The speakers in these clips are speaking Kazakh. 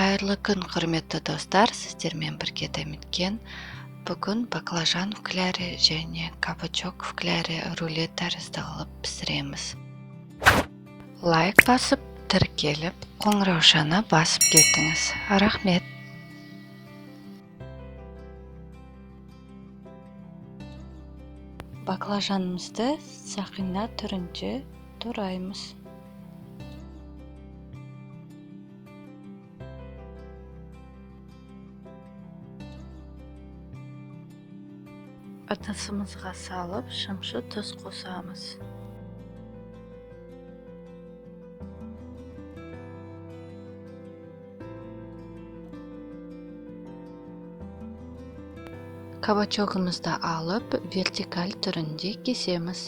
Қайырлы күн, құрметті достар, сіздермен бірге Дәметкен. Бүгін баклажан в кляре және кабачок в кляре рулет тәрізді қылып пісіреміз. Лайк басып, тіркеліп, қоңыраушаны басып кетіңіз. Рахмет. Баклажанымызды сақина түрінде тураймыз. Ыдысымызға салып, шымшы тұз қосамыз. Кабачогымызды алып, вертикаль түрінде кесеміз.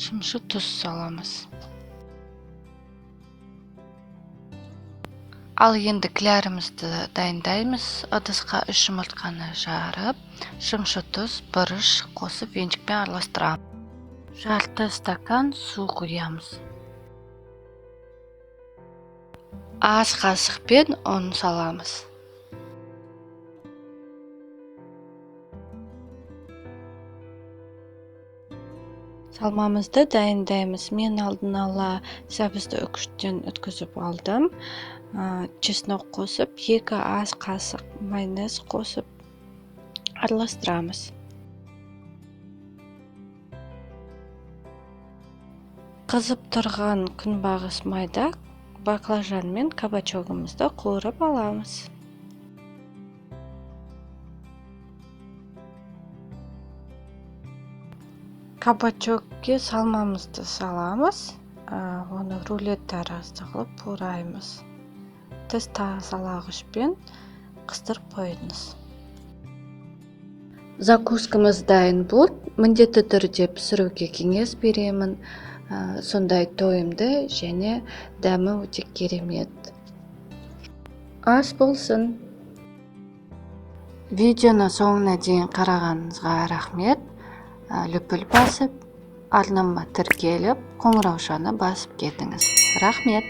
Шымшы тұз саламыз. Ал енді клярымызды дайындаймыз. Ыдысқа 3 жұмыртқаны жарып, шымшы тұз, бұрыш қосып венчикпен араластырамыз. Жарты стакан су құямыз. Аз қасықпен ұн саламыз. Салмамызды дайындаймыз. Мен алдын ала сәбізді үкіштен өткізіп алдым. Чеснок қосып, 2 ас қасық майонез қосып араластырамыз. Қызып тұрған күнбағыс майда баклажан мен кабачогымызды қуырып аламыз. Кабачокке салмамызды саламыз, оны рулет тәрізді қылып тураймыз. Тіс тазалағышпен қыстырып қойыңыз. Закускамыз дайын болды. Міндетті түрде пісіруге кеңес беремін. Сондай тойымды және дәмі өте керемет. Ас болсын. Видеоны соңына дейін қарағаныңызға рахмет. Лүпіл басып, арнама тіркеліп, қоңыраушаны басып кетіңіз. Рахмет.